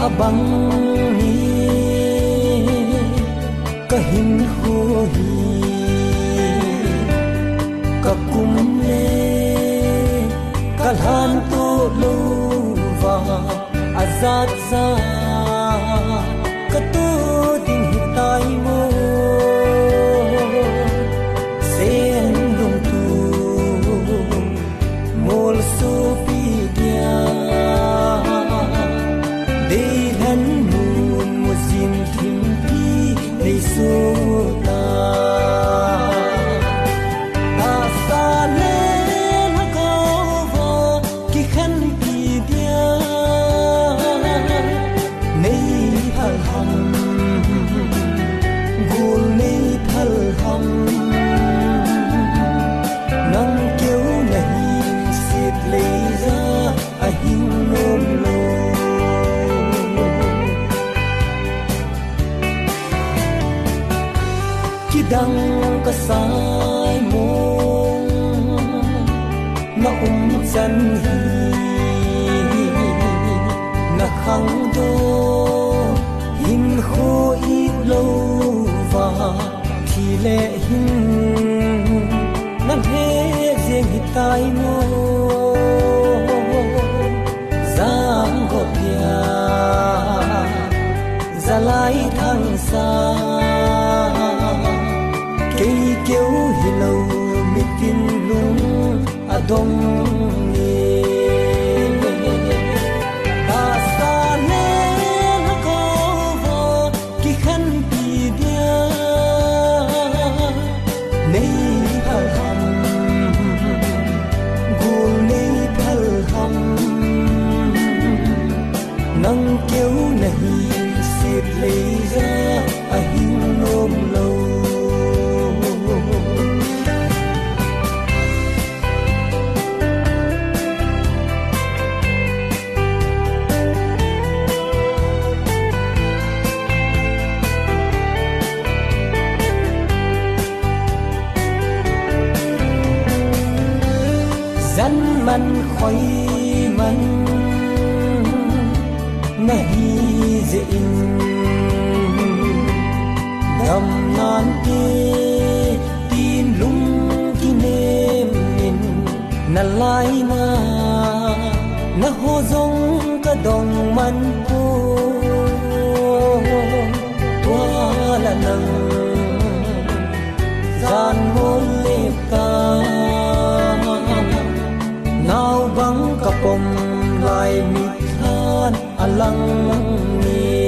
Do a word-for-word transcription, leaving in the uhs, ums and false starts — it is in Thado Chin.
Abang hi ka hinkho hi, ka kum le ka lhan toh louva, ajat jat ka toh ding hitai mo. Sen lungtup molsopi dia, deilhen mun mujin thimpi nei sota. Tahsa le lhagaova kikhenpi dia, nei phal ham, gul nei phal ham. Nang keu nahi, sit leija ahing nom lou. Kidang ka sai mong, na um chan hi, na khangdoh hinkho it louva, thi le hin na lheh jeng hitai mo. Jangkho pia, Jalai Thangsa, kei keu hilou, mitin lung adong e. Tahsa le lhagaova kikhenpi dia, nei phal ham, gul nei phal ham. Nang keu nahi, sit leija ahing nom lou. Jan man khoi man nahi jeh in, dam nante tin lung kinem in, na laina na ho jong ka dong man poi. Tua la nang jan mol le ta, nao bang ka pom lai, mitlhan alang ni.